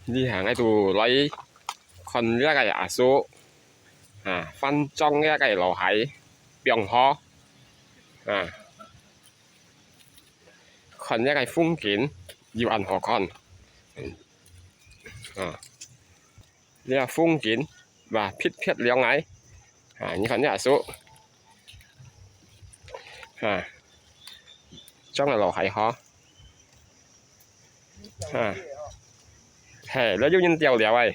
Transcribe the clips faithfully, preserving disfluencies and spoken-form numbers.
這下𠊎就來看這個阿叔，啊，翻種這個蘿蔔，放好，啊，看這個風景有恁好看，啊，這風景，哇，撇撇亮哎，啊，你看這阿叔，啊，種个蘿蔔好。 啊，嘿，這有人釣了哎。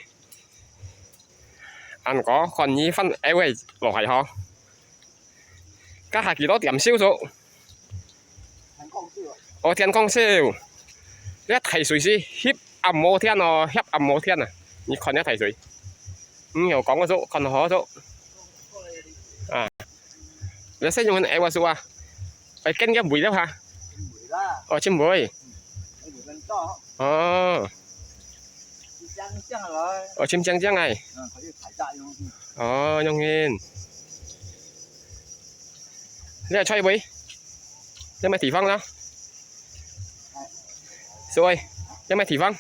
恁哥，看你翻out个蘿蔔好。這下幾多點收數？哦，天光收。這大水係翕暗無天哦，翕暗無天啊！你看這大水。嗯，有講个數，看好數。啊。 你識用个out个數啊？愛跟个尾了哈？哦，真尾。哦。哦，真靚靚哎。哦，用心。你愛在位？在麼个地方呢？所以，在麼个地方？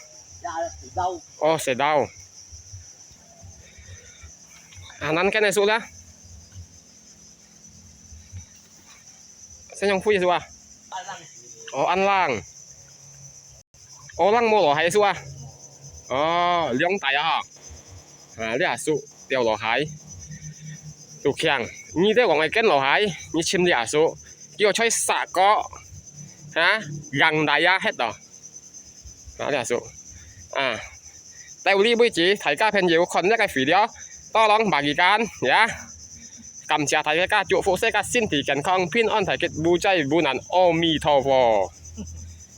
哦，食到。 啊，恁跟个數啦？先用會數啊？哦，恁冷。哦，冷無蘿蔔數啊？哦，涼帶啊哈。啊，這阿叔釣蘿蔔。都強，你兜講个跟蘿蔔，你尋這阿叔，叫我在沙角，啊，硬帶啊，歇到。 啊，這叔。啊，到這為止，大家朋友看這個video，tolong bagikan ya。感謝大家，祝福大家身體健康，平安大吉，無災無難，阿彌陀佛。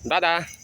Dadah。